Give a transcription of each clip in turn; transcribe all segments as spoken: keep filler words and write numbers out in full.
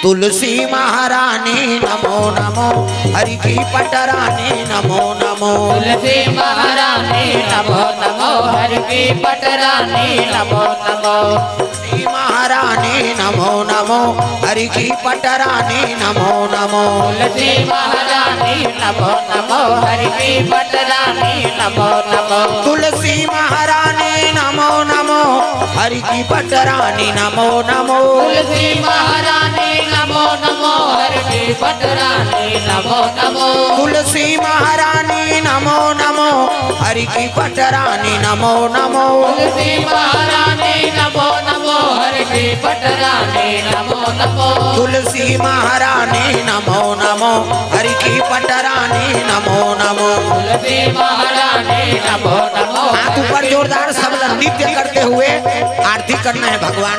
तुलसी महारानी नमो नमो, हरि की पटरानी नमो नमो। तुलसी महारानी नमो नमो, हरि की पटरानी नमो नमो। तुलसी महारानी नमो नमो, हरि की पटरानी नमो नमो। तुलसी महारानी नमो नमो, हरि की पटरानी नमो नमो। तुलसी महारानी नमो नमो, हरि की पटरानी नमो नमो। तुलसी महारानी नमो नमो, हरि की पटरानी नमो नमो। तुलसी महारानी नमो नमो, हरि की पटरानी नमो नमो। तुलसी महारानी नमो नमो, हरि की पटरानी नमो नमो। तुलसी महारानी नमो नमो, हरि की पटरानी नमो नमो। तुलसी महारानी नमो नमो। हाथ ऊपर जोरदार, सब नृत्य करते हुए आरती करना है भगवान,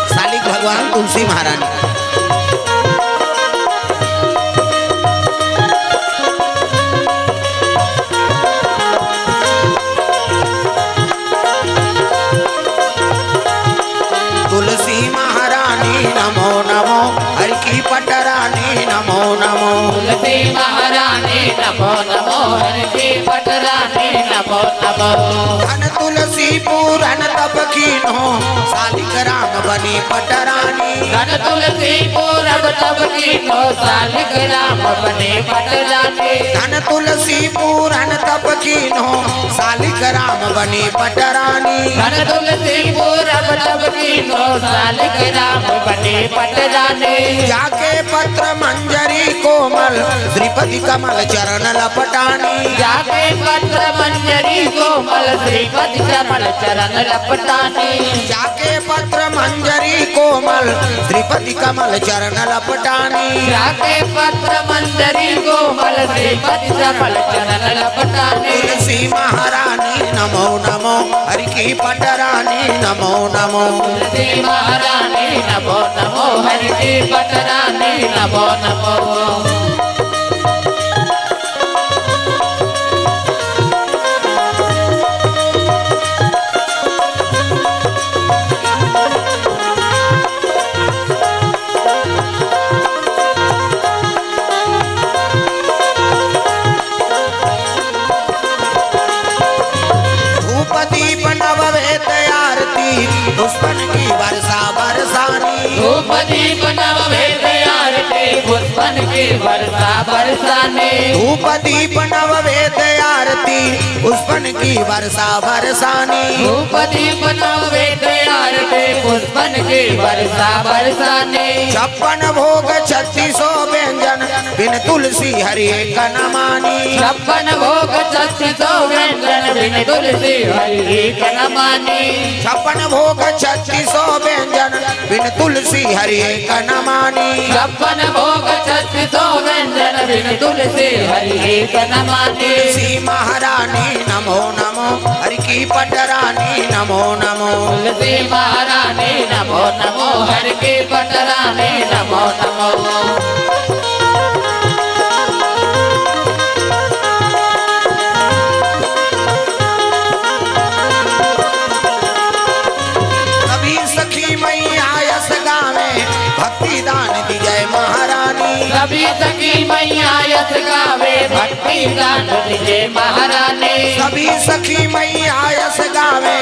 सालिक भगवान तुलसी महारानी। तुलसी महारानी नमो नमो, हरि की पटरानी नमो नमो। तुलसी महारानी नमो नमो, हरि की पटरानी नमो नमो। धन तुलसी पूरन तप कीन्हो, सालिक राम बनी पटरानी। धन तुलसी पूरन तप कीन्हो, सालिक राम बनी पटरानी। धन तुलसी पूरन तप कीन्हो, सालिक राम बनी पटरानी। धन तुलसी पूरन तप कीन्हो, सालिक राम बनी पटरानी। जाके पत्र मंजरी कोमल, श्रीपति कमल चरण लपटानी। जाके पत्र मंजरी कोमल, श्रीपति कमल चरण लपटानी। जाके पत्र मंजरी कोमल, श्रीपति कमल चरण लपटानी। जाके पत्र मंजरी कोमल, श्रीपति कमल चरण लपटानी। तुलसी महारानी नमो नमो, हरि की पटरानी नमो नमो। तुलसी महारानी नमो नमो, हरि की पटरानी नमो नमो। धूप दीप नववेद आरती, पुष्पन की वर्षा बरसानी। धूप दीप नववेद आरती, पुष्पन की वर्षा बरसानी। धूप दीप नववेद आरती, पुष्पन की वर्षा बरसानी। धूप दीप नववेद आरती, पुष्पन की वर्षा बरसानी। छप्पन भोग छत्तीसों व्यंजन, बिन तुलसी हरि एक न मानी। छप्पन भोग छत्तीसों व्यंजन, बिन तुलसी हरि एक न मानी। छप्पन भोग छत्तीसों व्यंजन, बिन तुलसी हरि एक न मानी। छप्पन भोग छत्तीसों व्यंजन, बिन तुलसी हरि एक न मानी। तुलसी महारानी नमो नमो, हरि की पटरानी नमो नमो। तुलसी महारानी नमो नमो, हरि की पटरानी नमो नमो। सभी सखी मैया यस गावे, भक्ति दान दी जय महारानी। सभी सखी मैया यस गावे, भक्ति दान दी जय महारानी। सभी सखी मैया यस गावे,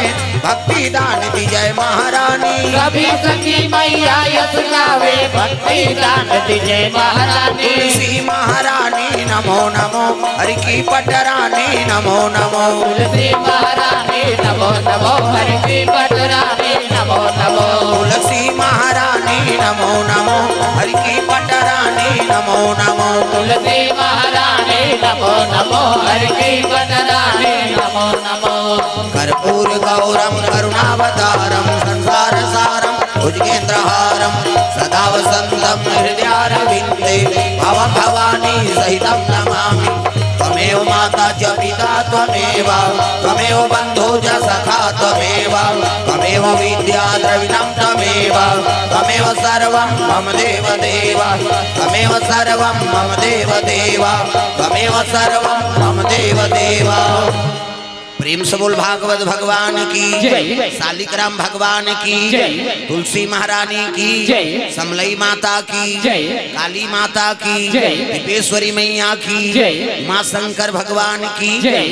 भक्ति दान दी जय महारानी। सभी सखी मैया यस गावे, भक्ति दान दी जय महारानी। तुलसी महारानी नमो नमो, हरि की पटरानी नमो नमो। तुलसी महारानी नमो नमो, हरि की पटरानी नमो नमो। तुलसी महारानी नमो नमो, हरि की पटरानी नमो नमो। तुलसी महारानी नमो नमो, हरि की पटरानी नमो नमो। कर्पूर गौरम करुणावतारम संसार सारम भुजगेंद्रहारम सदा वसंतम हृदयारविंदे भव भवानी सहितम नमामि। त्वमेव माता च पिता त्वमेव, त्वमेव बंधु च सखा त्वमेव, त्वमेव विद्या द्रविणम त्वमेव, त्वमेव सर्वम मम देव देव, त्वमेव सर्वम मम देव देव, त्वमेव सर्वम मम देव देव। प्रेम से बोल भागवत भगवान की जय। शालिग्राम भगवान की जय। तुलसी महारानी की जय। समलई माता की जय। काली माता की जय। दीपेश्वरी मैया की जय। माँ शंकर भगवान की जय।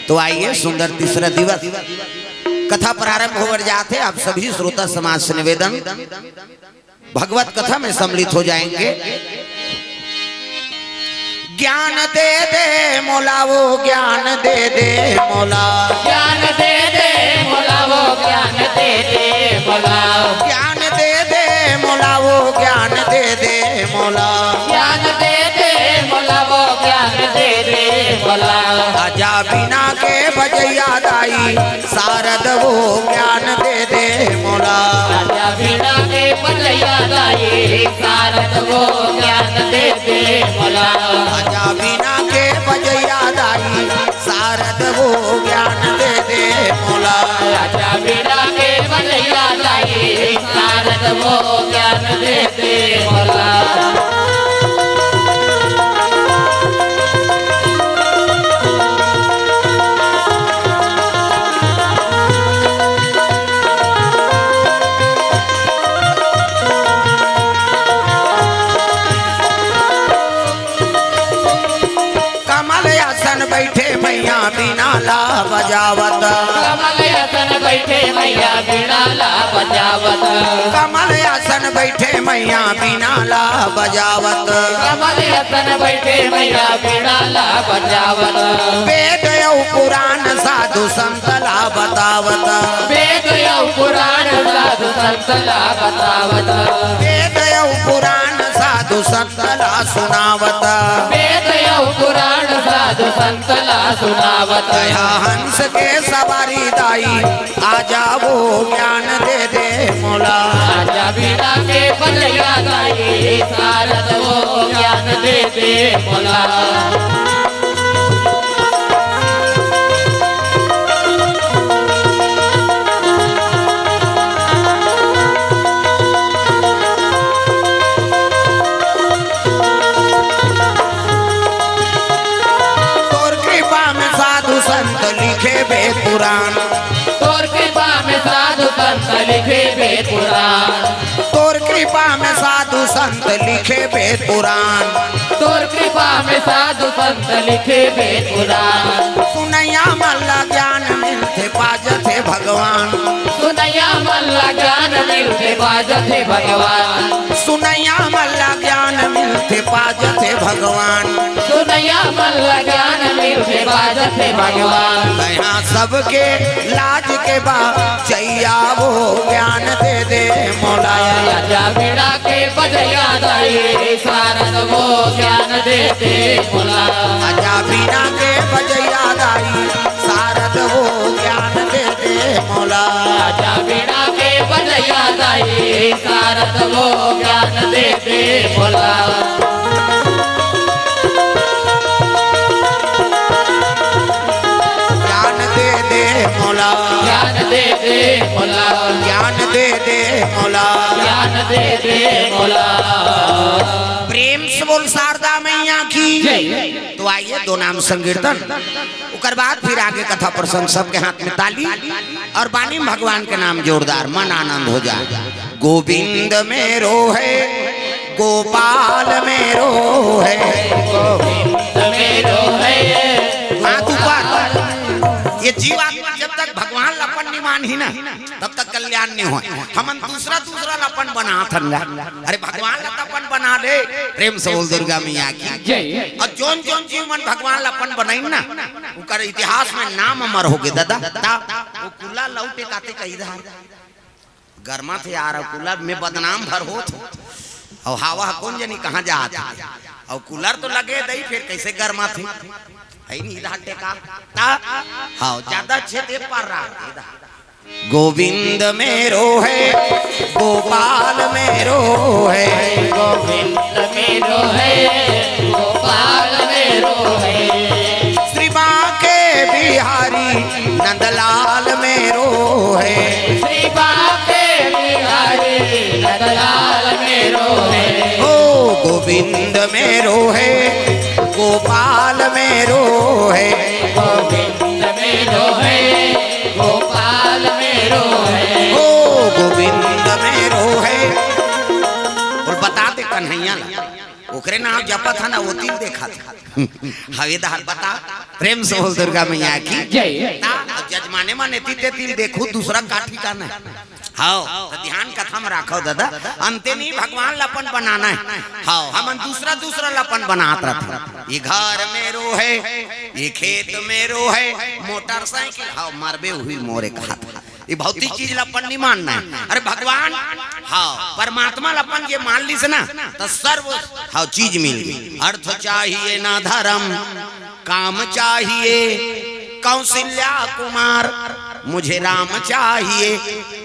तो आइए, सुंदर तीसरा दिवस, कथा प्रारंभ होवर जात हे। आप सभी श्रोता समाज से निवेदन, भगवत कथा में सम्मिलित हो जाएंगे। ज्ञान दे दे मोला, वो ज्ञान दे दे मोला। ज्ञान दे दे मोला, वो ज्ञान दे दे मोला। ज्ञान दे दे मोला, वो ज्ञान दे दे मोला। ज्ञान दे दे मोला, वो ज्ञान दे दे मोला। आजा बीना के बजैया दाई, शारद वो ज्ञान दे दे मोला। आजा बीना के बजैया दाई, शारद वो ज्ञान दे दे मोला। आजा बीना के बजैया दाई, शारद वो ज्ञान दे दे मोला। आजा बीना के बजैया दाई, शारद वो ज्ञान दे दे मोला। कमल आसन बैठे मैया बीना ला बजावत। कमल आसन बैठे मैया बीना ला बजावत। कमल आसन बैठे मैया बीना ला बजावत। कमल आसन बैठे मैया बीना ला बजावत। वेद अउ पुराण साधु संत ला बतावत। वेद अउ पुराण साधु संत ला बतावत। वेद अउ पुराण साधु संत ला सुनावत। वेद अउ पुराण साधु संत ला सुनावत। दया हंस के सवारी दाई, आजा वो ज्ञान दे दे मोला। आजा बीना के बजैया दाई, शारद वो ज्ञान दे दे मोला। तोर कृपा में साधु संत लिखे वेद पुराण। तोर कृपा में साधु संत लिखे वेद पुराण। तोर कृपा में साधु संत लिखे वेद पुराण। तोर कृपा में साधु संत लिखे वेद पुराण। सुनैया मन ला ज्ञान मिलथे, बाजथे भगवान। सुनैया मन ला ज्ञान मिलथे, बाजथे भगवान। सुनैया मन ला ज्ञान मिलथे, बाजथे भगवान। सुनैया मन ला ज्ञान मिलथे, बाजथे भगवान। दया सबके लाज के बा, चैया वो ज्ञान दे दे मोला। आजा बीना के बजैया दाई, शारद वो ज्ञान दे दे मोला। आजा बीना के बजैया दाई, शारद वो ज्ञान दे दे मोला। आजा बीना के बजैया दाई, शारद वो ज्ञान दे दे मोला। ज्ञान दे दे मोला। ज्ञान दे दे मोला। ज्ञान दे दे मोला। ज्ञान दे दे मोला। प्रेम से बोल शारदा मैया की जय। तो आइए, दो नाम संकीर्तन, ओकर बाद फिर आगे कथा प्रसंग। सबके हाथ में ताली और बानी में भगवान के नाम जोरदार, मन आनंद हो जाए। गोविंद मेरो है, गोपाल मेरो है। गोविंद मेरो है। हाथ ऊपर। ये जीवात्मा जब तक भगवान ला अपन नहीं मानही ना, तब तक कल्याण नहीं होय। हमन दूसरा दूसरा ला अपन बनात हन गा। अरे, भगवान ला तो अपन बना ले। प्रेम से बोल दुर्गा मैया की जय। और जोन जोन जीव मन भगवान ला अपन बनाइन ना, उकर इतिहास में नाम अमर हो गे दादा। ता वो कुला लौटे काते कही रहा, गरमा थे यार, कुला में बदनाम भर होत हो। और हवा ह कोन जनी कहाँ जात हे। और कूलर तो लगे दई, फिर कैसे गरमा थे? है नहीं इधर टेका। ता, हाँ, ज्यादा छेद ये पार रहा है इधर। गोविंद मेरो है, गोपाल मेरो है। गोविंद मेरो है, गोपाल मेरो है। श्री बांके बिहारी नंदलाल मेरो है। श्री बांके बिहारी नंदलाल मेरो है। ओ गोविंद मेरो है, गोपाल मेरो है। गोविंद मेरो कन्हैया ला, ओकरे नाम जपत हन, वो तिल देखत हन। हवे दहर बता, प्रेम से बोल दुर्गा मैया की। जय। ता, अब जजमाने मन एती ते तिल देखू, दूसरा का ठिकाना हे। हव, त ध्यान कथा म राखव दादा, अंते नहीं भगवान ला अपन बनाना हे। हव, हमन दूसरा, दूसरा ला अपन बनात रथन। ये घर मेरो हे, ये खेत मेरो हे, मोटरसाइकिल, हव, मरबे हुई मोरे कहत। ये भौतिक चीज ला अपन नहीं मानना हे। अरे भगवान, हव, परमात्मा ला अपन जे मान लिस ना, त सर्व, हव, चीज मिल गई। अर्थ चाहिए ना धर्म, काम चाहिए कौशल्या कुमार, मुझे राम चाहिए।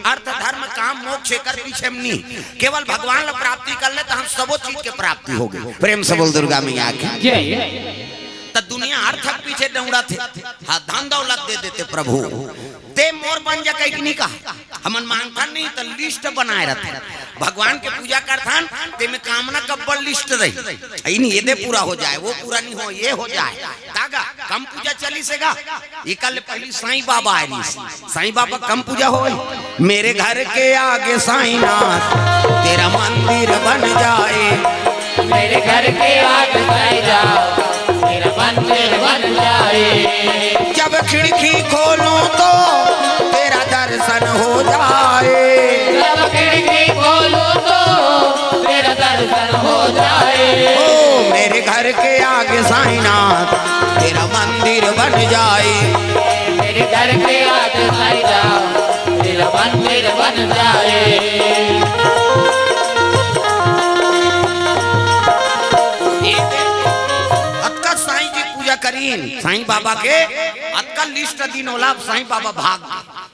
अर्थ, धर्म, काम, मोक्ष एकर पीछे में नहीं, केवल भगवान ला प्राप्ति कर ले त हम सबो चीज के प्राप्ति हो गई। प्रेम से बोल दुर्गा मैया की। जय। त दुनिया अर्थ के पीछे दौड़त हे, हाँ, धन दौलत दे देते प्रभु, ते मोर बन जा कहिके नहीं कहा। हमन मांगथन नहीं त लिस्ट बनाए रथन। भगवान के पूजा करथन, तेमे कामना कब्बड़ लिस्ट रही। ई नहीं, ये दे पूरा हो जाए, वो पूरा नहीं हो, ये हो जाए। तागा कम पूजा चलिस हे गा, एकर ले पहली साईं बाबा आए रहिस। साईं बाबा कम पूजा होय। मेरे घर के आगे साईंनाथ, तेरा मंदिर बन जाए। मेरे घर के आगे साईं जा, तेरा मंदिर बन जाए। जब खिड़की खोलूं तो तेरा दर्शन हो जाए। जब खिड़की खोलूं तो तेरा दर्शन हो जाए। ओ मेरे घर के आगे साईंनाथ, तेरा मंदिर बन जाए। मेरे घर के आगे साईं जा, तेरा मंदिर बन जाए। अतका साईं जी पूजा करीन, साईं बाबा के अतका लिस्ट दिन ओला, साईं बाबा भाग।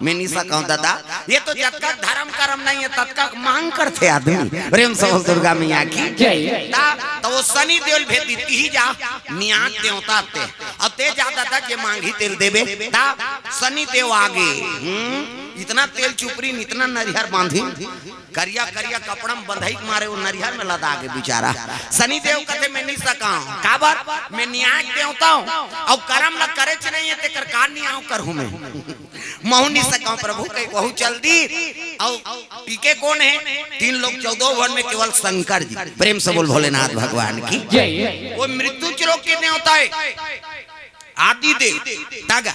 मैं नहीं सकौं दादा, ये तो जतका धर्म करम नहीं हे, ततका मांग करथे आदमी। प्रेम से बोल दुर्गा मैया की। जय। ता, तो वो शनि देव ल भेज दी, तिही जा, नियाक देवता ते। अब ते जा दादा, जे मांगी तेल देबे, ता शनि देव आगे। हम्म, इतना तेल चुपरी, इतना नरिहर बांधी, करिया करिया कपड़ा में बंधई के मारे वो नरिहर में लदा के बेचारा। शनि देव कथे, मैं नहीं सकौं, काबर? मैं नियाक देवता हूँ, अउ करम ला करेच नहीं हे, तेकर का नियाव करहूँ मैं? महू नहीं सकौं प्रभु, कहि वहू चल दी। अउ टिके कोन हे? तीन लोक चौदह भुवन में केवल शंकर जी। प्रेम से बोल भोलेनाथ भगवान की। जय। वो मृत्यु लोक के देवता हे, आदि देव, तागा,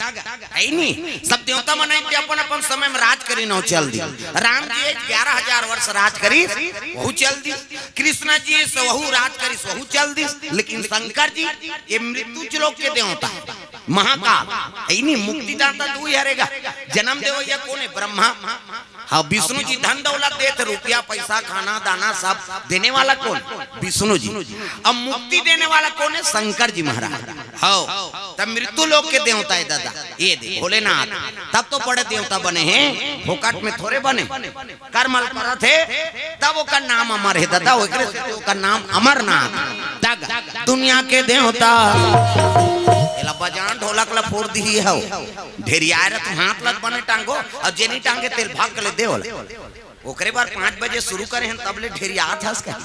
हे नहीं? सब देवता मन हे, अपन अपन समय में राज करिन अउ चल दी। राम जी ग्यारह हजार वर्ष राज करिस, वहू चल दी। कृष्णा जी से वहू राज करिस, वहू चल दी। लेकिन शंकर जी ये मृत्यु लोक के देवता, महाकाल, हे नहीं? मुक्तिदाता दुई हरे गा। जन्म देवइया कोन हे? ब्रह्मा। हाँ, विष्णु जी धन दौलत देत, रुपया, पैसा, खाना, दाना सब देने वाला कोन? विष्णु जी। अब मुक्ति देने वाला कोन हे? शंकर जी महाराज। हव, तब मृत्यु लोक के देवता हे दादा, ये दे भोलेनाथ। तब तो बड़े देवता बने हे, फोकट में थोरे बने। करम ल परत हे, तब ओकर नाम अमर हे दादा, ओकरे से ओकर नाम अमरनाथ। तागा दुनिया के देवता, एला बजान ढोलक ला फोड़ दिही हव। ढेरियाए रह तू हाथ लग बने टांगो, अउ जेनी टांगे तेल भाग के ले दे ओला। ओकरे बर पाँच बजे शुरू करे हन, तब ले ढेरियात हस कही।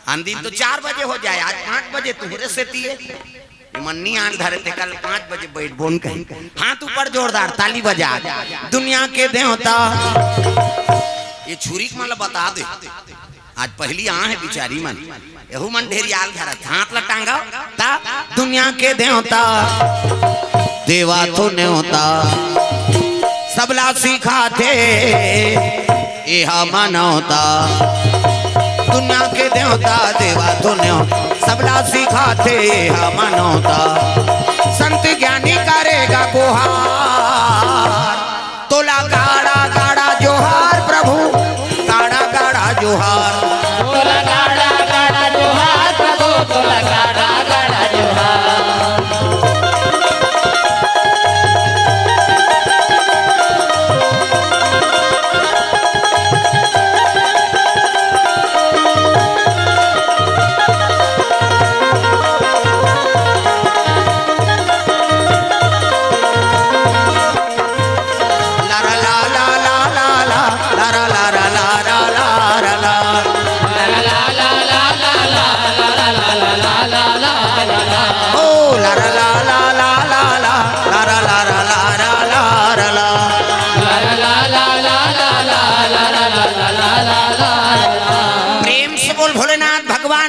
आन दिन तो चार बजे हो जाए, आज पाँच बजे तुहरे सेती हे। मन नी आन धरे ते कल पाँच बजे बैठ बोन कही। हाथ ऊपर जोरदार ताली बजा। दुनिया के देवता, ये छुरी के मन ला बता दे। आज पहली आ हे बिचारी मन, एहू मन ढेरियाल धरत, हाथ ला टांगा, ता दुनिया के देवता, देवा तो नेवता, सबला सिखाथे एहा मनौता। दुनिया के देवता, देवा तो नेवता, सबला सिखाथे एहा मनौता। संत ज्ञानी करेगा गुहार, तोला गाड़ा गाड़ा जोहार प्रभु, गाड़ा गाड़ा जोहार। तोला गाड़ा गाड़ा जोहार प्रभु, तोला गाड़ा गाड़ा जोहार।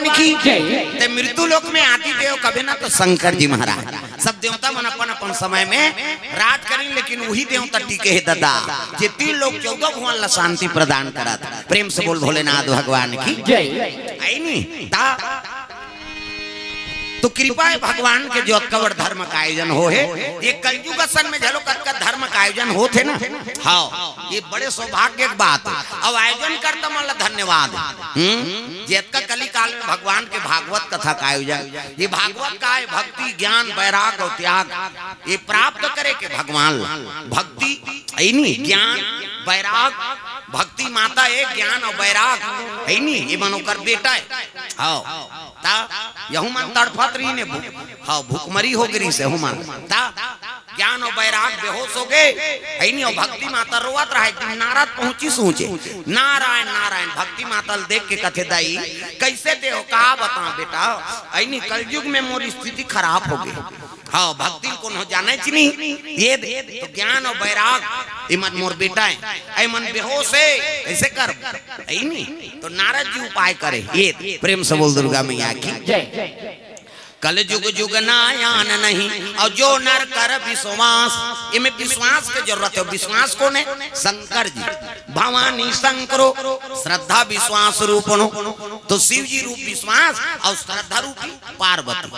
की। जय। ते मृत्यु लोक में आदि देव कबे ना तो शंकर जी महाराज। सब देवता मन अपन अपन समय में राज करिन, लेकिन वही देवता टिके हे ददा, जे तीन लोक चौदह भुवन ला शांति प्रदान करत। प्रेम से बोल भोलेनाथ भगवान की। जय। आई नी ता तो कृपा हे भगवान के जो अतका बड़ धर्म का आयोजन हो हे। ये कलयुग असन में झलो कतका धर्म का आयोजन होत हे ना। हाँ, ये बड़े सौभाग्य के बात हे। अब आयोजन करता मन ला धन्यवाद। हम्म, जे अतका कलिकाल में भगवान के भागवत कथा का आयोजन, ये भागवत का हे भक्ति, ज्ञान, वैराग और त्याग, ये प्राप्त करे के भगवान ला। भक्ति, आई नी, ज्ञान, वैराग, भक्ति माता हे, ज्ञान और वैराग, आई नी, ये मन ओकर बेटा हे। हाँ, ता यहू मन तड़फत रहिन हे, भू-, हाँ, भूखमरी हो गे रिहिस हे, यहू मन। ता ज्ञान और वैराग बेहोश हो गे, आई नी, और भक्ति माता रोवत रहा। एक दिन नारद पहुंचिस ऊंचे, नारायण, नारायण, भक्ति माता ल देख के कथे, "दाई, कैसे देहो, का बताओं बेटा, आई नी, कलयुग में मोर स्थिति खराब हो गे।" हाँ, भक्ति ल कोनो जाने च नी। ये दे, तो ज्ञान और वैराग, ये मन मोर बेटा हे, आई मन बेहोश हे, कैसे कर? आई नी, तो नारद जी उपाय करे। ये दे, प्रेम से बोल दुर्गा मैया की। जय। कलयुग जुग नायान नहीं, और जो नर कर विश्वास। इमे विश्वास के जरूरत हे। विश्वास कोन हे? शंकर जी। भवानी शंकरो श्रद्धा विश्वास रूपणो। तो शिव जी रूप विश्वास और श्रद्धा रूपी पार्वती।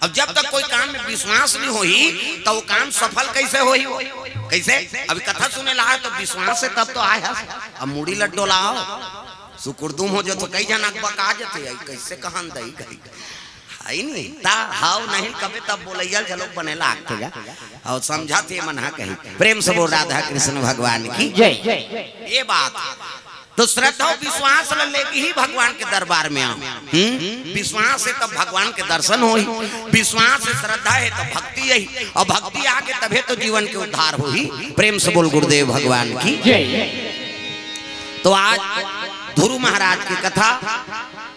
अब जब तक कोई काम में विश्वास नहीं होही, तो वो काम सफल कैसे होही? कैसे? अभी कथा सुने ला आए तो विश्वास हे, तब तो आए हस। अब मुड़ी ल डोलाओ, सुकुरदुम हो जाथो, कई झन अकबका जाथे, "आई कैसे कहन दई गई?" आई नी, ता हाव नहीं कबे तब बोलैया ल झलोक बने लागथे गा। और समझाथे मन हा कही। प्रेम से बोल राधा कृष्ण भगवान की। जय। ये बात तो श्रद्धा और विश्वास ल लेके ही भगवान के दरबार में आओ। हम्म, विश्वास हे तब भगवान के दर्शन होही, विश्वास हे, श्रद्धा हे तब भक्ति आही, और भक्ति आगे तभे तो जीवन के उद्धार होही। प्रेम से बोल गुरुदेव भगवान की। जय। तो आज ध्रुव महाराज की कथा,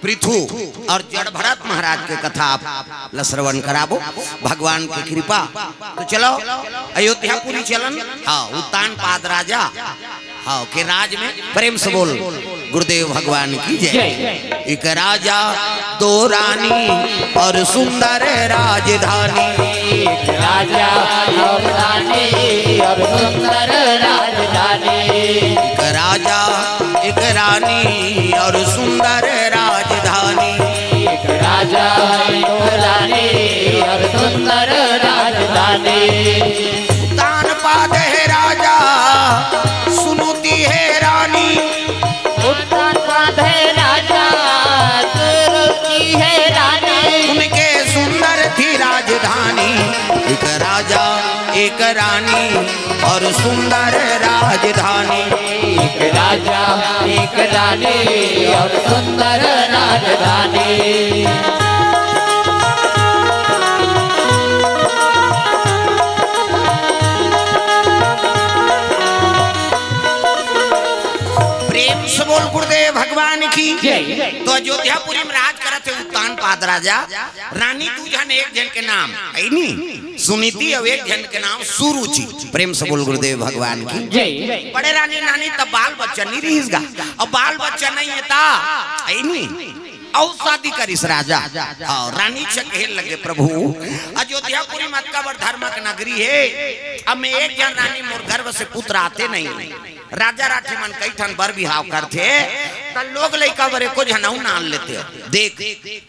पृथु और जड़ भरत महाराज की कथा आप ल श्रवण कराबो। भगवान की कृपा। तो चलो अयोध्यापुरी चलन। हाँ, उत्तान पाद राजा, हाँ, के राज में। प्रेम से बोल गुरुदेव भगवान की जय। जय। एक राजा दो रानी और सुंदर राजधानी। एक राजा और रानी और सुंदर राजधानी। एक राजा, एक रानी और सुंदर राजधानी। एक राजा, एक रानी और सुंदर राजधानी। उत्तान पाद हे राजा, सुनीति हे रानी। उत्तान पाद हे राजा, सुनीति हे रानी। उनके सुंदर थी राजधानी। एक राजा, एक रानी और सुंदर राजधानी। एक राजा, एक रानी और सुंदर राजधानी। प्रेम से बोल गुरुदेव भगवान की। जय। तो अयोध्यापुरी में राज करत हे उत्तान पाद राजा, रानी दू झन, एक झन के नाम, आई नी, सुनीति, और एक झन के नाम सुरुचि। प्रेम से बोल गुरुदेव भगवान की। जय। बड़े रानी नानी तब बाल बच्चा नहीं रहिस गा, और बाल बच्चा नहीं हे ता, आई नी, और शादी करिस राजा। और रानी से कहे लगे, "प्रभु, अयोध्यापुरी म अतका बड़ धर्मक नगरी हे, अब मैं एक झन रानी, मोर गर्भ से पुत्र आते नहीं।" राजा राठी मन कई ठन बर बिहाव करथे, त लोग लइका बर एको झन अउ नान लेते। देख,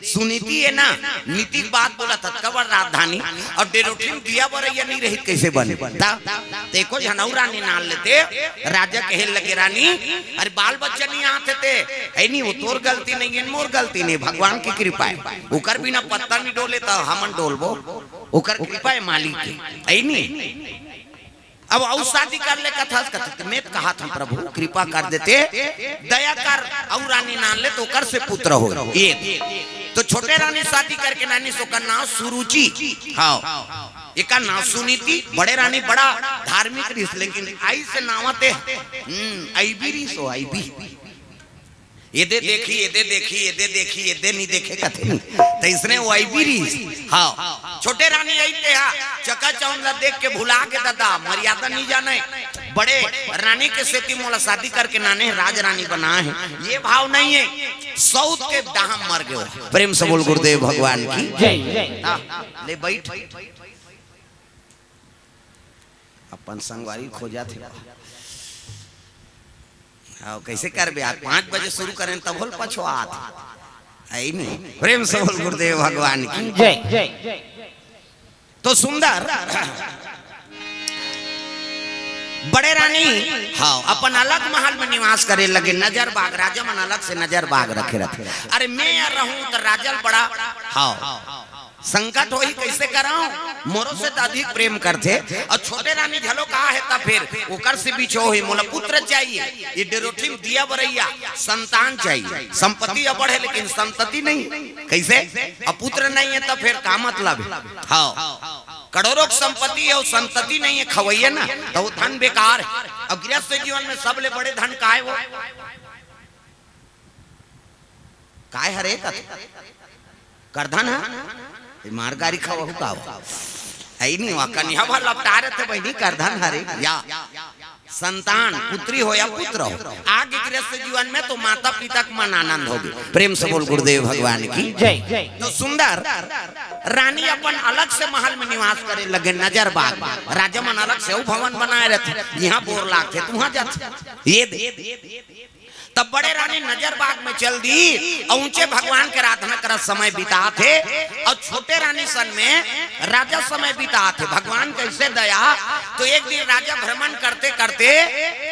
सुनीति हे ना, नीति के बात बोलत हे, अतका बड़ राजधानी, अउ डेरोठी म दिया बरइया नइ रही, कइसे बने? त, त एको झन अउ रानी नान लेते। राजा कहे लगे, "रानी, अरे बाल बच्चा नइ आत हे ते, हे नहीं, वो तोर गलती नहीं हे, मोर गलती नहीं, भगवान की कृपा हे। ओकर बिना पत्ता नइ डोले, त हमन डोलबो, ओकर कृपा हे मालिक के, हे नहीं?" अब अउ शादी कर ले कथस, कथस, "मैं तो कहत हंव प्रभु कृपा कर देते, दया कर, अउ रानी नान ले तो ओकर से पुत्र हो।" ये तो छोटे रानी शादी करके नानिस, ओकर नाव सुरुचि। हाँ, एकर नाव सुनीति। बड़े रानी बड़ा धार्मिक रिहिस, लेकिन आई से नावते, हम्म, आई भी रिहिस हो, आई भी। एदे देखी, एदे देखी, एदे देखी, एदे नहीं देखे कथे नहीं। त इसने वो आई भी रिहिस। हाँ। छोटे रानी आई ते हा, चकाचौंध ला देख के भुला के ददा, मर्यादा नहीं जाने। बड़े रानी के सेती मोला शादी करके नाने राज रानी बनाए हे, ये भाव नहीं हे। सौत के डाहम मर गयो। प्रेम से बोल गुरुदेव भगवान की। जय। हाँ, ले बैठ। अपन संगवारी खोजत हे। हाँ, कैसे करबे? आज पाँच बजे शुरू करें तब होल पछुआत। आई नहीं। प्रेम से बोल गुरुदेव भगवान की। जय। तो सुंदर बड़े रानी, हाँ, अपन अलग महल में निवास करे लगे। नजर बाग, राजा मन अलग से नजर बाग रखे रहते। अरे मैं यहाँ रहूं तो राजा ल बड़ा, हाँ, संकट होही, कैसे कराऊं? मोरो से तो अधिक प्रेम करथे। और छोटे रानी घलो का हे, तब फिर ओकर से बिछो होही, मोला पुत्र चाहिए। ये डेरोठी में दिया बरैया संतान चाहिए। संपत्ति अबड़ हे लेकिन संतति नहीं। कैसे? अब पुत्र नहीं हे तब फिर का मतलब हे? हाँ, करोड़ों की संपत्ति हे अउ संतति नहीं हे, खवैया ना, तो वो धन बेकार हे। अब गृहस्थ जीवन में सबले बड़े धन काय वो? काय हरे कथे? करधन हे? ये मार गारी खवहू का हो? आई नहीं हुआ, कनिहा भर लपटा रहे थे बहिनी, करधन हरे या संतान, पुत्री हो या पुत्र हो, आगे गृहस्थ जीवन में तो माता पिता के मन आनंद होगे। प्रेम से बोल गुरुदेव भगवान की। जय। तो सुंदर रानी अपन अलग से महल में निवास करे लगे, नजर बाग। राजा मन अलग से अउ भवन बनाए रहथे, यहाँ बोर लागथे, तुहाँ जाथे। ये दे। तब बड़े रानी नजर बाग में चल दी अउ ऊंचे भगवान के आराधना करत समय बिताथे अउ छोटे रानी सन में राजा समय बिताथे। भगवान कैसे दया, तो एक दिन राजा भ्रमण करते करते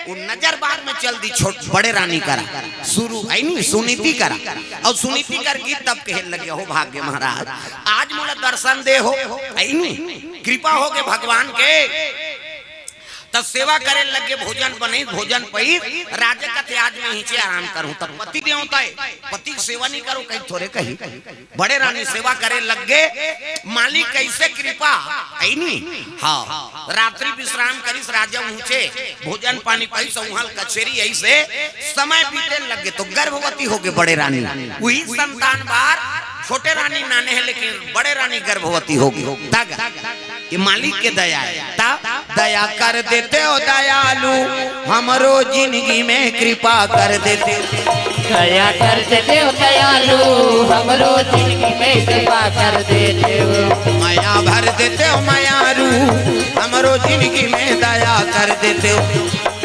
वो नजर बाग में चल दी, छोट बड़े रानी करा शुरू है नी सुनीति करा। अउ सुनीति कर गीत तब कहे लगे, हो भाग्य महाराज, आज मोला दर्शन दे हो, है नी कृपा होगे भगवान के। त सेवा करे लगे, भोजन बने, भोजन पई, राजा कथे आज मैं हिचे आराम करूं। तब पति देवता हे, पति के सेवा नहीं करो, कहीं थोरे कही। बड़े रानी सेवा करे लगे, मालिक कैसे कृपा, है नी? हाँ, रात्रि विश्राम करिस राजा ऊंचे, भोजन पानी पाइस, उहल कचेरी ऐसे समय बीते लगे, तो गर्भवती होगे बड़े रानी। वही संतान बार छोटे रानी नाने हे, लेकिन बड़े रानी गर्भवती होगे। तग ये मालिक के दया हे। ता दया कर देते हो दयालु, हमरो जिंदगी में कृपा कर देते हो। दया कर देते हो दयालु, हमरो जिंदगी में कृपा कर देते हो। मया भर देते हो मयारू, हमरो जिंदगी में दया कर देते हो।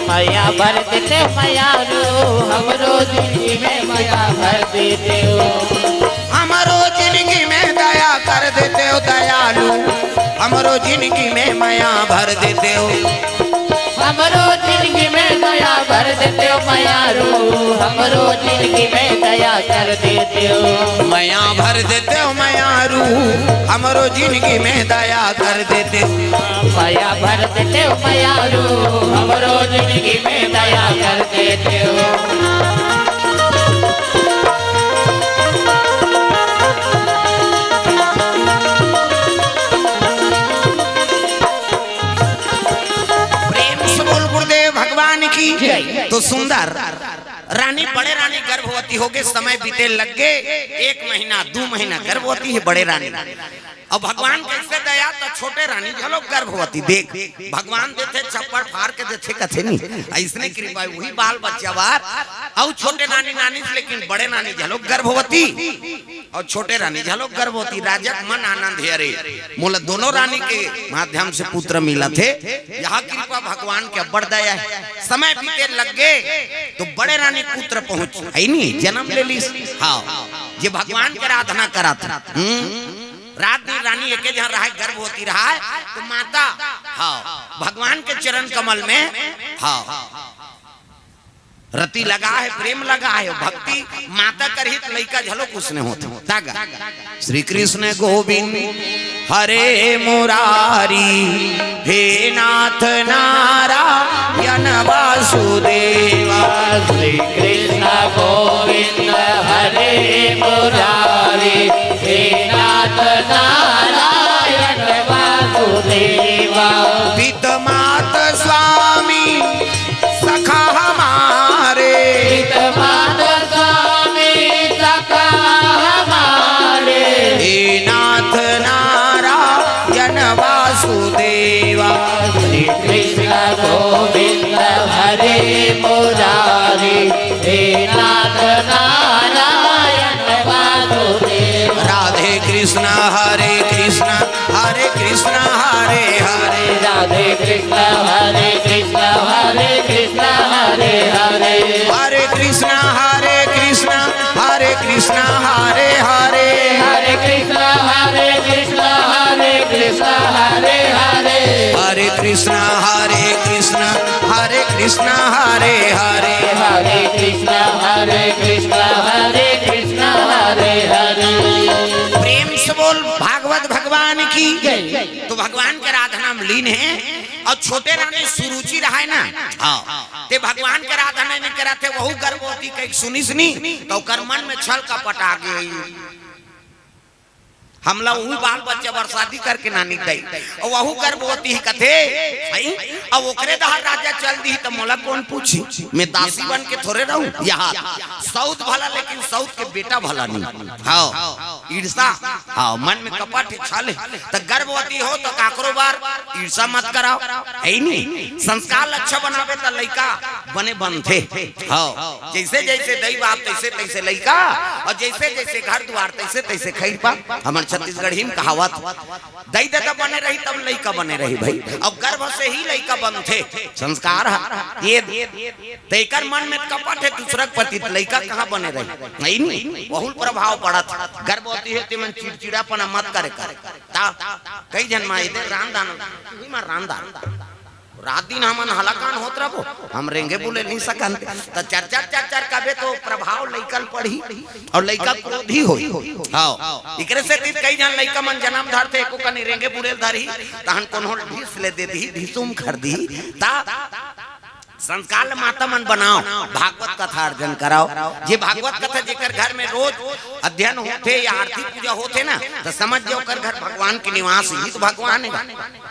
मया भर देते हो मयारू, हमरो जिंदगी में मया भर देते हो। हमरो जिंदगी में दया कर देते हो दयालु, हमरो जिंदगी में मया भर देते हो। हमरो जिंदगी में दया भर देते हो मयारू, हमरो जिंदगी में दया कर देते हो। मया भर देते हो मयारू, हमरो जिंदगी में दया कर देते हो। मया भर देते हो मयारू, हमरो जिंदगी में दया कर देते हो। प्रेम से बोल गुरुदेव भगवान की। जय। तो सुंदर रानी, बड़े रानी गर्भवती होगे, समय बीते लग गे, एक महीना, दू महीना गर्भवती हे बड़े रानी। अब भगवान कैसे दया, तो छोटे रानी घलो गर्भवती। देख, भगवान देथे, छप्पड़ फार के देथे, कथे नहीं, अइसने कृपा हे, वही बाल बच्चा बार। अउ छोटे नानी नानी से, लेकिन बड़े रानी घलो गर्भवती। अउ छोटे रानी घलो गर्भवती। राजा के मन आनंद हे, अरे मोला दोनों रानी के माध्यम से पुत्र मिलत हे, यहाँ कृपा भगवान के अब्बड़ दया हे। समय बीते लग गे तो बड़े रानी पुत्र पहुंच, है नी, जन्म ले लीस। हाँ, जे भगवान के आराधना करत हे। हम्म, रात दिन रानी एके झन रहाय, गर्भवती रहाय, तो माता, हाँ, भगवान के चरण कमल में, हाँ, रति लगा हे, प्रेम लगा हे, भक्ति माता करही त लइका घलो कुछ नहीं होत। तागा श्री कृष्ण गोविंद हरे मुरारी, हे नाथ नारायण वासुदेवा। श्री कृष्ण गोविंद हरे मुरारी, हे नाथ नारायण वासुदेवा। पित मात स्वामी सखा हमारे। पित मात स्वामी सखा हमारे। हे नाथ नारायण वासुदेवा। श्री कृष्ण गोविंद कृष्णा हरे कृष्णा हरे कृष्णा हरे हरे। राधे कृष्णा हरे कृष्णा हरे कृष्णा हरे हरे। हरे कृष्णा हरे कृष्णा हरे कृष्णा हरे हरे। हरे कृष्णा हरे कृष्णा हरे कृष्णा हरे हरे। हरे कृष्णा हरे कृष्णा हरे कृष्णा हरे हरे। हरे कृष्णा हरे कृष्णा हरे कृष्णा हरे हरे। प्रेम से बोल भागवत भगवान की। तो भगवान के आराधना में लीन हे। अउ छोटे रानी सुरुचि रहय ना, हाँ, ते भगवान के आराधना नइ करत हे, वहू गर्भवती कहिके सुनिस नी, त ओकर मन में छल कपट आ गे। हमला उही बाल बच्चा बर शादी करके नानी दई, अउ वहू गर्भवती ही कथे, हई? अउ ओकरे डहर राजा चल दिही, त मोला कोन पूछी? मैं दासी बन के थोरे रहूं? यहाँ सऊत भला, लेकिन सऊत के बेटा भला नहीं। हाँ, ईर्षा। हाँ, मन में कपट हे, छल हे, त गर्भवती हो त काकरो बर ईर्षा मत कराओ, हे नी? संस्कार अच्छा बनाबे त लइका बने बनथे। हाँ, जइसे जइसे दई बाप तइसे तइसे लइका, अउ जइसे जइसे घर दुवार तइसे तइसे खइरपा। हमर छत्तीसगढ़ी में कहावत, दई ददा बने रही तब लइका बने रही भाई, अउ गर्भ से ही लइका बनथे। संस्कार हे ये। त एकर मन में कपट हे दूसरा के प्रति, त लइका कहाँ बने रही? नहीं, नहीं, बहुल प्रभाव पड़त। गर्भवती हे तेमन चिड़चिड़ापना मत करे कर। ता कई झन माँ इधर रांधदान, तुही माँ रांधदान। रात दिन हमन हलाकान होत रहबो, हम रेंगे बोले नहीं सकन। त चर चर चर चर कबे तो प्रभाव लइका ल पड़ही अउ लइका क्रोधी होही। हाँ, एकरे सेती कई झन लइका मन जनम धरथे, एको कनी रेंगे बोले ल धरही, तहन कोनो ढीस ले दे दिही, ढीसुम कर दिही। ता संस्कार ल माता मन बनाओ, भागवत कथा अर्जन कराओ। जे भागवत कथा जेकर घर में रोज अध्ययन होथे या आरती पूजा होथे ना, त समझ जाओ ओकर घर भगवान के निवास हे, त भगवान हे।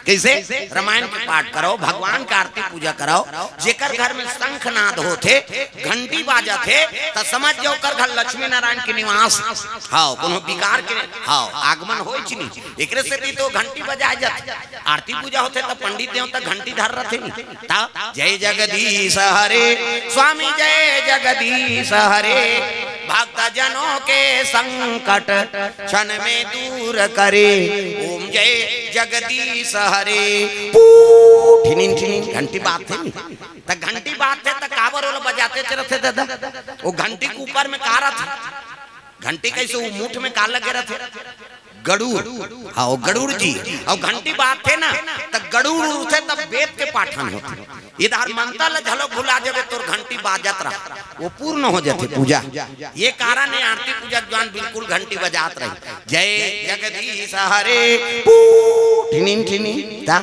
कइसे? रामायण के पाठ कराओ, भगवान के आरती पूजा कराओ। जेकर घर में शंखनाद होथे, घंटी बाजत हे, त समझ जाओ ओकर घर लक्ष्मी नारायण के निवास। हाँ, कोनो विकार के, हाँ, आगमन होइच नहीं। एकरे सेती तो घंटी बजाए जाथे। आरती पूजा होथे त पंडित देवता घंटी धर रथे नी। ता जय जगदीश हरे, स्वामी जय जगदीश हरे, भक्त जनों के संकट क्षण में दूर करे, ओम जय जगदीश हरे। पू, ठिनिन ठिनिन घंटी बाजथे नी। त घंटी बाजथे त काबर ओला बजातेच रथे ददा? ओ घंटी के ऊपर में का रथे? घंटी कइसे ओ मुठ में का लगे रथे? गरुड़। हाँ, ओ गरुड़ जी। अउ घंटी बाजथे ना, त गरुड़ उड़थे, तब वेद के पाठन होथे। इधर मंत्र ल घलो भुला जाबे, तोर घंटी बाजत रहा, ओ पूर्ण हो जाथे पूजा। ये कारण हे आरती पूजा के दौरान बिल्कुल घंटी बजात रही। जय जगदीश हरे, पू, ठिनिन ठिनिन, ता।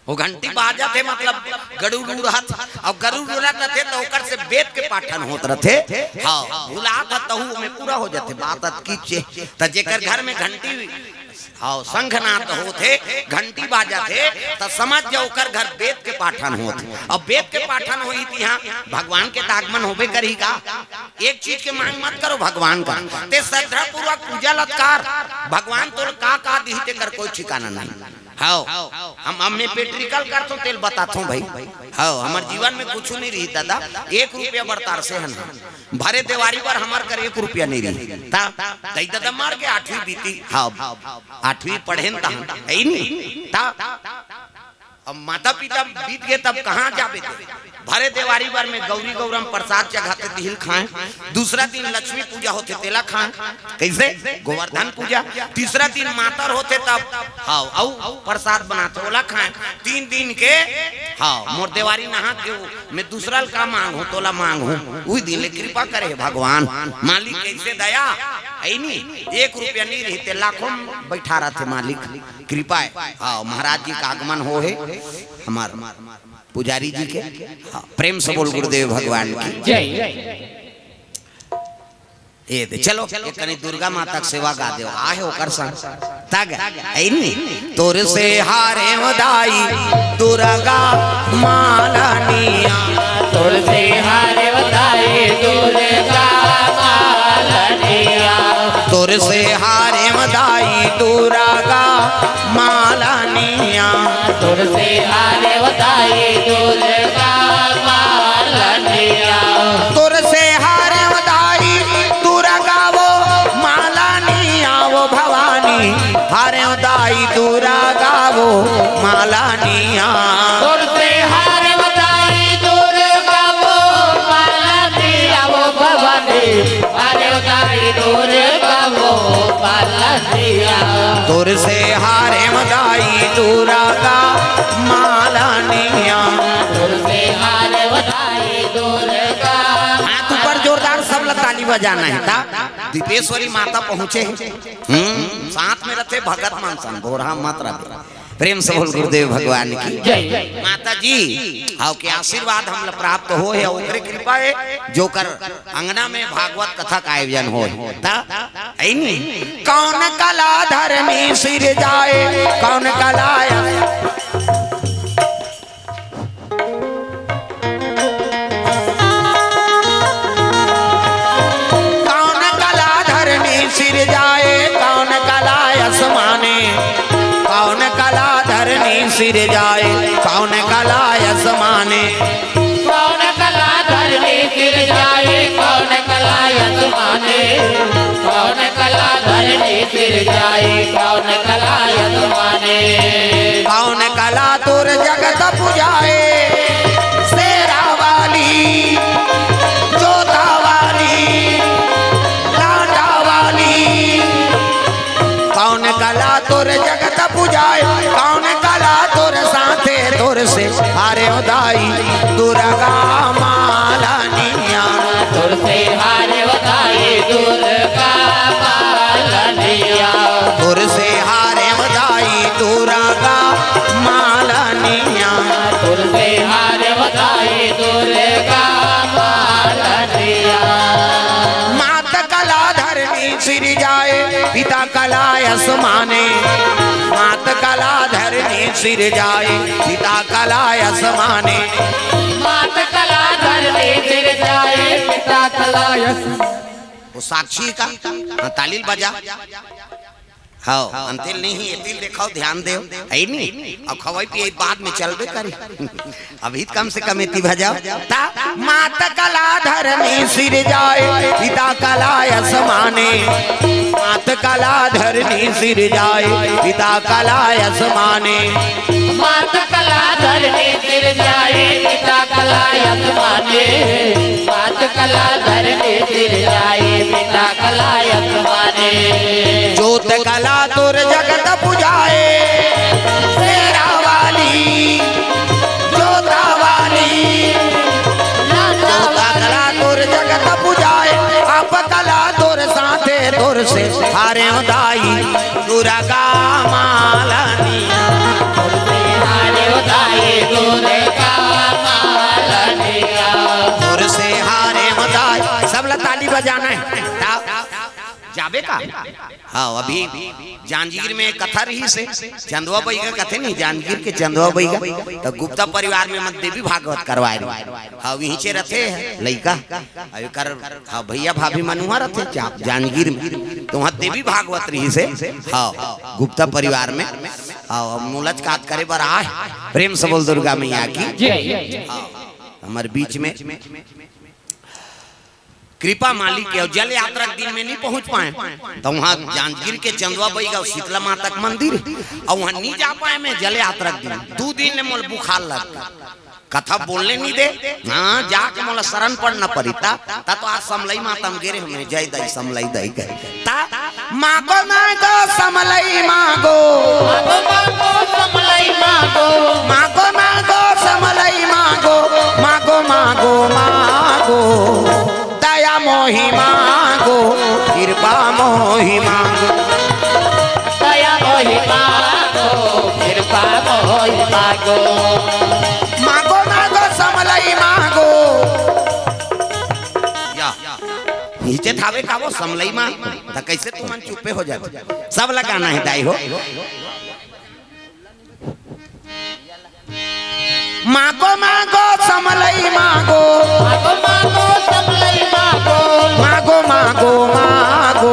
ओ घंटी बाजत हे, मतलब गरुड़ उड़त, अउ गरुड़ उड़त रथे त ओकर से वेद के पाठन होत रथे। हाँ, भुलात ह तहू ओमे पूरा हो जाथे, बात अतकीच हे। त जेकर घर में घंटी, हाँ, शंखनाद होथे, घंटी बाजत हे, त समझ जाओ ओकर घर वेद के पाठन होथे। अब वेद के पाठन होही त इहाँ भगवान के त आगमन होबे करही का? एक चीज के मांग मत करो भगवान का, ते श्रद्धापूर्वक पूजा ल कर, भगवान तोला का का दिही तेकर कोई ठिकाना नहीं। हव, हम, हम मैं practical करथों, तेला बताथों भाई। हव, हमर जीवन में कुछु नहीं रही दादा, एक रुपया बर तरसे हन। भरे देवारी बर हमर कर एक रुपया नहीं रही। ता, दई दादा मर गे आठवीं बीती। हव, आठवीं पढ़ेन तहन, हे नहीं? ता, अब माता पिता बीत गे तब कहाँ जाबे ते? भरे देवारी बर में गौरी गौरा म प्रसाद चघाथे, तिही ल खाएं। दूसरा दिन लक्ष्मी पूजा होथे, तेला खाएं। कइसे? गोवर्धन पूजा। तीसरा दिन मातर होथे तब, हव, अउ प्रसाद बनाथे, ओला खाएं। तीन दिन के, हव, मोर देवारी नहा के ओ, मैं दूसरा ल का मांगहूं, तोला मांगहूं। उही दिन ले कृपा करे हे भगवान। मालिक कइसे दया, हे नी? एक रुपया नहीं रही ते लाखों म बैठा रथे मालिक। कृपा हे। हव, महाराज जी का आगमन होहे। हमर पुजारी जी के, हाँ, प्रेम से बोल गुरुदेव भगवान की। जय। ए दे, चलो, एक कनी दुर्गा माता के सेवा गा देव, आहे ओकर संग। ता गा, हे नी? तोर से हारे दाई दुर्गा मालनिया। तोर से हारे दाई दुर्गा मालनिया। तोर से हारे दाई दुर्गा मालनिया। तोर से हारे दाई दुर्गा मालनिया। तोर से हारे दाई दुर्गा वो मालनिया। मालनिया। तोर से हारे बताई दूर कबो मालनिया वो भवानी, हारे बताई दूर कबो मालनिया। तोर से हारे बताई दूर का मालनिया। तोर से हारे बताई दूर का। हाथ ऊपर जोरदार, सब ला ताली बजाना हे। ता दीपेश्वरी माता पहुंचे हे। हम्म, साथ में रथे भगत मन सन, बोरहा मत रहे। प्रेम से बोल गुरुदेव भगवान की जय। माता जी, हाव के आशीर्वाद हमला प्राप्त होय हे, ओकरे कृपा हे, जोकर अंगना में भागवत कथा का आयोजन होय हे। ता, ऐ नी? कौन कला धरमी सिरजाए, कौन कला कौन कला धरमी सिरजाए, कौन कला आसमाने, कौन कला धरमी सिरजाए, कौन कला आसमाने। कौन कला धरमी सिरजाए, कौन कला आसमाने, कौन कला धरमी सिरजाए, कौन कला आसमाने। कौन कला तोर जगत पुजाए, शेरा वाली, जोता वाली, लांडा वाली। कौन कला तोर जगत पुजाए, कौन कला तोर साथे तोर से हारे दाई दुर्गा मालनिया। तोर से हारे दाई दुर्गा मालनिया। तोर से हारे दाई दुर्गा मालनिया। तोर से हारे दाई दुर्गा मालनिया। मात कला धरमी सिरजाए, पिता कला आसमाने। मात कला धरमी सिरजाए, पिता कला आसमाने। मात कला धरमी सिरजाए, पिता कला आसमाने। वो साक्षी का? हाँ, ताली ल बजा। हाव, अंतिल नहीं, एतिल देखाव, ध्यान देव, हे नी? अउ खवई पियई बाद में चलबे करी। अभी त कम से कम एती बजाव। ता मात कला धरमी सिरजाए, पिता कला आसमाने। मात कला धरमी सिरजाए, पिता कला आसमाने। मात कला धरमी सिरजाए, पिता कला आसमाने। मात कला धरमी सिरजाए, पिता कला आसमाने। जोत कला तोर जगत पुजाए, शेरा वाली, जोता वाली, जोता कला तोर जगत पुजाए, आप कला तोर साथे तोर से हारे दाई दुर्गा मालनिया। तोर से हारे दाई दुर्गा मालनिया। तोर से हारे दाई। सब ला ताली बजाना हे। ता-, जाबे का? हाँ, अभी जांजगीर में कथा रहिसे, चंदवा बइगा कथे नहीं, जांजगीर के चंदवा बइगा, त गुप्ता परिवार में मन देवी भागवत करवाए रही। हाँ, वहींचे रथे हे लइका। अउ एकर, हाँ, भइया भाभी मन उहाँ रथे, जा-, जांजगीर में। त उहाँ देवी भागवत रहिसे, हाँ, गुप्ता परिवार में। हाँ, अब मुलच कात करे बर आए, प्रेम से बोल दुर्गा मैया की। जय। हाँ, हमर बीच में कृपा मालिक हे, अउ जल यात्रा के दिन में नहीं पहुंच पाए, त उहाँ जांजगीर के चंदवा बइगा अउ शीतला माता के मंदिर, अउ उहाँ नहीं जा पाए मैं जल यात्रा के दिन। दू दिन ले मोला बुखार लग गे, कथा बोलने नहीं दे। हाँ, जाके मोला शरण पड़ना पड़ी। ता, ता तो आज समलई माता में गे रहे हमें, जय दाई समलई दाई कहे। ता, मागो मागो समलई मागो। मागो मागो समलई मागो। मागो मागो समलई मागो। मागो मागो मागो। दया मोहि मागो, कृपा मोहि मागो। दया मोहि मागो, कृपा मोहि मागो। मागो मागो समलई मागो। या, नीचे थावे का वो समलई माँ, त कैसे तुमन चुप्पे हो जाते? सब लगाना हे दाई हो। मागो मागो समलई मागो। मागो मागो समलई मागो। मागो मागो मागो।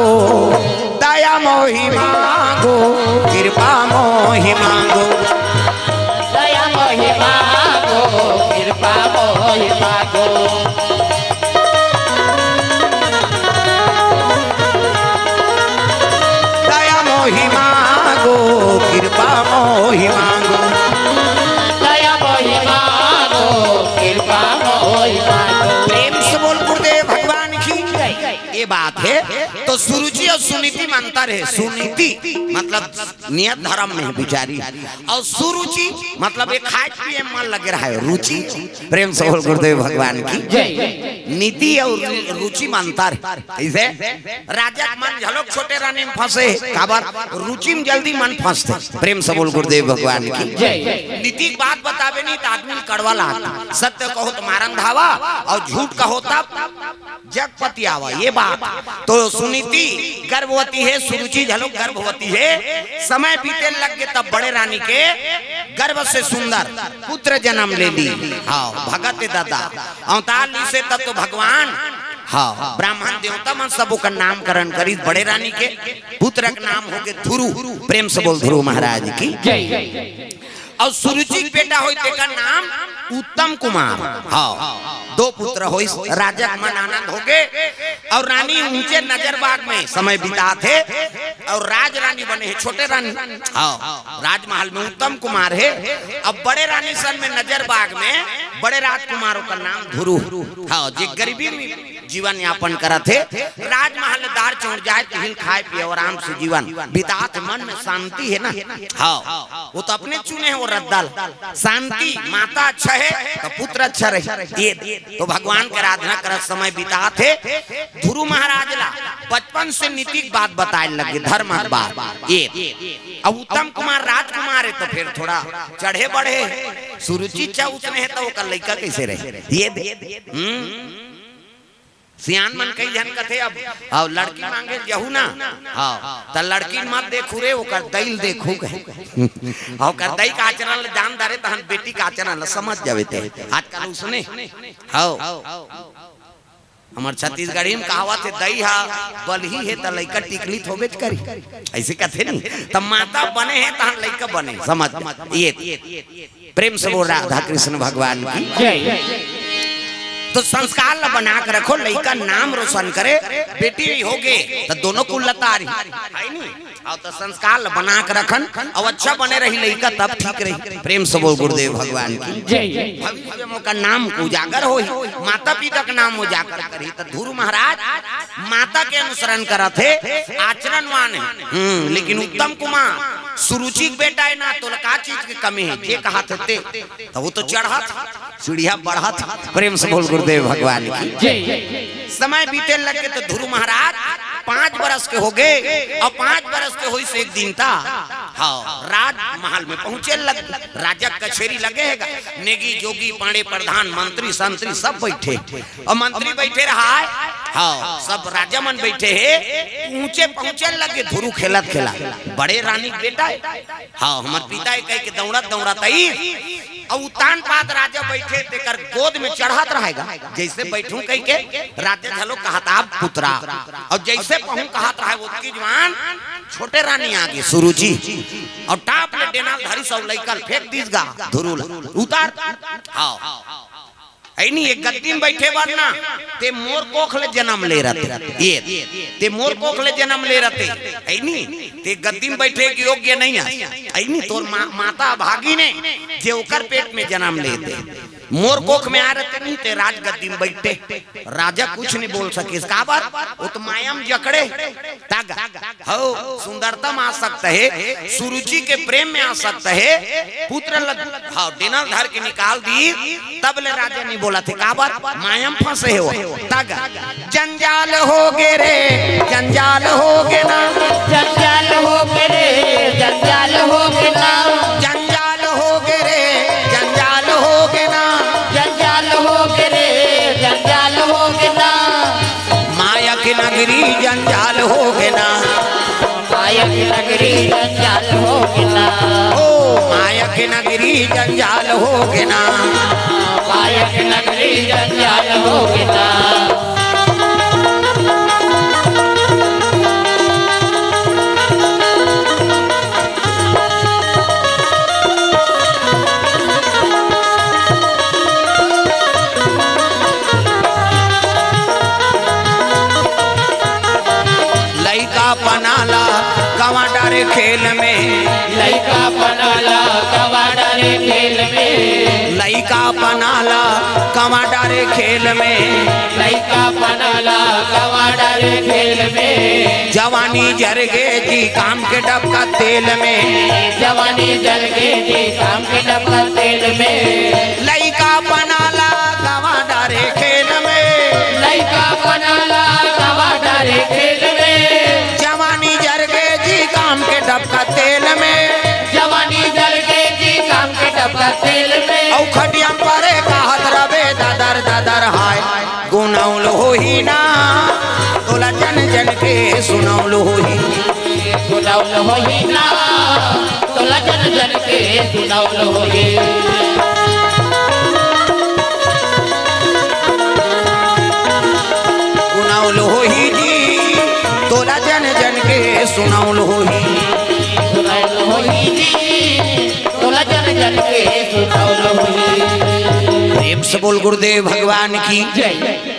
दया मोहि मागो, कृपा मोहि मागो। दया मोहि मागो, कृपा मोहि मागो। दया मोहि मागो, कृपा मोहि मागो। सुरुचि अउ सुनीति म अंतर हे। सुनीति मतलब नियत धरम में हे बिचारी, अउ सुरुचि मतलब ये खाय पिये म मन लगे रहय, रुचि। प्रेम से बोल गुरुदेव भगवान की। जय। नीति अउ रु-, रुचि म अंतर हे। कइसे? राजा के मन घलोक छोटे रानी म फंसे हे, काबर? रुचि म जल्दी मन फंसथे। प्रेम से बोल गुरुदेव भगवान की। जय। नीति के बात बताबे नहीं त आदमी ल कड़वा लागथे। सत्य कहो त मारन धावा, अउ झूठ कहो तब जगपति आवा, ये बात। तो सुनीति गर्भवती हे, सुरुचि घलो गर्भवती हे। समय बीते लग गे तब बड़े रानी के गर्भ से सुंदर पुत्र जन्म ले ली। हाँ, भगत हे दादा, अवतार लीस हे तब तो भगवान, हाँ, ब्राह्मण देवता मन सब ओकर नामकरण करिस। बड़े रानी के पुत्र के नाम हो गे ध्रुव। प्रेम से बोल ध्रुव महाराज की। जय। अउ सुरुचि के बेटा होय तेकर नाम उत्तम कुमार। हाँ, दो पुत्र होइस, राजा के मन आनंद हो गे। अउ रानी ऊंचे नजर बाग में समय बिताथे, अउ राज रानी बने हे छोटे रानी। हाँ, राजमहल में उत्तम कुमार हे। अब बड़े रानी सन में नजर बाग में बड़े राजकुमार ओकर नाम ध्रुव। हाँ, जे गरीबी में जीवन यापन करत हे, राजमहल दार चौड़ जाय, तिही ल खाय पिये अउ आराम से जीवन बितात, मन में शांति हे ना। हाँ, वो तो अपने चुने हे वो रद्दा ल। शांति, माता अच्छा हे तो पुत्र अच्छा रही। ये तो भगवान के आराधना करत समय बितात हे। ध्रुव महाराज ला बचपन से नीति के बात बताय लगे, धर्म के बात। ये अब उत्तम कुमार राजकुमार हे तो फिर थोड़ा चढ़े बढ़े हे। सुरुचि च उतने हे तो ओकर लइका कइसे रहे? ये दे। हम्म। सियान मन कई झन कथे, अब, अब लड़की मांगे जहू ना, हाँ, त लड़की मत देखू रे, ओकर दई ल देखू कहे। ओकर दई के आचरण ल जान डारे, तहन बेटी के आचरण ल समझ जाबे ते। आजकल उसने, हाँ, हमर छत्तीसगढ़ी में कहावत हे, दई हा बलही हे त लइका टिकली थोबेच करी, अइसे कथे नहीं। त माता बने हे तहन लइका बने, समझ ये। प्रेम से बोल राधा कृष्ण भगवान की। जय। तो संस्कार ला बना के रखो, लइका नाम रोशन करे, बेटी हो गे तो दोनों कुल लतारी, हे नी? अउ तो संस्कार ला बना के रखन, अउ अच्छा बने रही लइका तब ठीक रही। प्रेम से बोल गुरुदेव भगवान की। जय। भविष्य में ओकर नाम उजागर होही, माता पिता के नाम उजागर करही। तो ध्रुव महाराज माता के अनुसरण करत हे, आचरणवान हे। हम्म, लेकिन उत्तम कुमार सुरुचि के बेटा हे ना, तोला का चीज के कमी हे, जे कहाथे ते। त वो तो चढ़त, सीढ़िया बढ़त। प्रेम से बोल गुरुदेव भगवान की। जय। समय बीते लग गे तो ध्रुव महाराज पाँच बरस के हो गे, अउ पाँच बरस के होइस एक दिन त, हाँ, राजमहल में पहुंचे लग, राजा कचेरी लगे हे गा, नेगी जोगी पांड़े प्रधान मंत्री संत्री सब बइठे, अउ मंत्री बइठे रहय, हाँ, सब राजा मन बइठे हे। ऊंचे पहुंचे लग गे ध्रुव खेलत खेलत, बड़े रानी के बेटा हे, हाँ, हमर पिता हे कहिके दौड़त दौड़त आइस। अउ उतान पात राजा बइठे, तेकर गोद में चढ़त रहय गा। जइसे बइठहूं कहिके राजा घलो कहत, "आप पुत्रा।" अउ जइसे पहुं कहत रहय, ओतकी जुवार छोटे रानी आगे, सुरुचि, अउ टाप ले डेना ल धरिस अउ लइका ल फेंक दिस गा, ध्रुव ल उतार। हाँ। हे नी, ये गद्दी म बइठे बर ना, ते मोर कोख ले जनम ले रते। ये, ते मोर कोख ले जनम ले रते। हे नी, ते गद्दी म बइठे के योग्य नहीं हे। हे नी, तोर मा-, माता अभागिन हे, जे ओकर पेट में जनम लेते। मोर कोख में आय रते नहीं, ते राजगद्दी म बइठते। राजा कुछ नहीं बोल सकिस। काबर? वो तो माया म जकड़े। तग। हव, सुंदरता में आसक्त हे, सुरुचि के प्रेम में आसक्त हे, पुत्र ल, हव, डेना ल धर के निकाल दिस, तब ले राजा नहीं बोलत हे, काबर? माया म फंसे हे वो। तग, जंजाल हो गे रे, जंजाल हो गे ना। जंजाल हो गे रे, जंजाल हो गे ना। जंजाल हो गे रे, जंजाल हो गे ना। जंजाल हो गे रे, जंजाल हो गे ना। माया के नगरी जंजाल हो गे ना। माया के नगरी जंजाल हो गे ना। ओ, माया के नगरी जंजाल हो गे ना। माया के नगरी जंजाल हो गे ना। लइका पनाला गवा डारे खेल में। लइका पनाला गवा डारे खेल में। लइका पनाला गवा डारे खेल में। लइका पनाला गवा डारे खेल में। जवानी जरगे जी काम के डबका तेल में। जवानी जरगे जी काम के डबका तेल में। लइका पनाला गवा डारे खेल में। लइका पनाला गवा डारे खेल में। जवानी जरगे जी काम के डबका तेल में। जवानी जरगे जी काम के डबका तेल में। औ खटिया परे कहत रबे दादर दादर हाय। गुनौल होही ना तोला जन जन के सुनौल होही। सुनौल होही ना तोला जन जन के सुनौल होही। गुनौल होही जी तोला जन जन के सुनौल होही। सुनौल होही जी तोला जन जन के सुनौल होही। प्रेम से बोल गुरुदेव भगवान की। जय।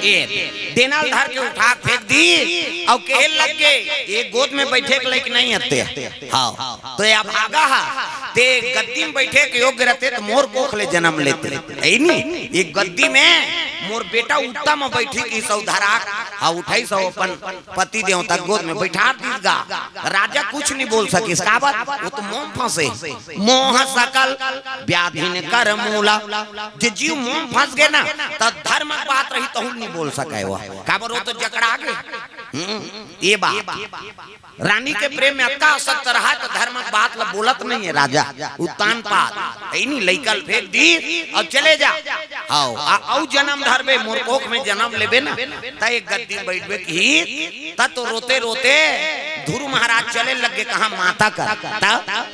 ए, डेना ल धर के उठा के फेंक दी अउ कहे लग गे, ये गोद में बैठे के लायक नहीं हते। हाँ, तो ये अभागा हा, ते गद्दी में बैठे के योग्य रहते तो मोर कोख ले जन्म लेते। है नी? ये गद्दी में मोर बेटा उत्तम बैठी की सौ धरा, हाँ, उठाई सौ अपन पति देवता गोद में बैठा दीस गा। राजा कुछ नहीं बोल सकिस, काबर? वो तो मोह फंसे। मोह सकल व्याधि न कर मूला। जे जीव मोह फंस गे ना, त धर्म के बात रही तहु नहीं बोल सके वो। काबर वो तो जकड़ा गे। हम्म, ये बात। रानी के प्रेम में अतका आसक्त रहा तो धर्म के बात ला बोलत नहीं है राजा। उत्तान पाद। है नी, लइका ल फेंक दी अउ चले जा। हाओ, आ, अउ जन्म धरबे, मोर कोख में जन्म लेबे ना, त एक गद्दी में बैठबे की, त तो रोते रोते ध्रुव महाराज चले लग गे कहाँ माता कर। त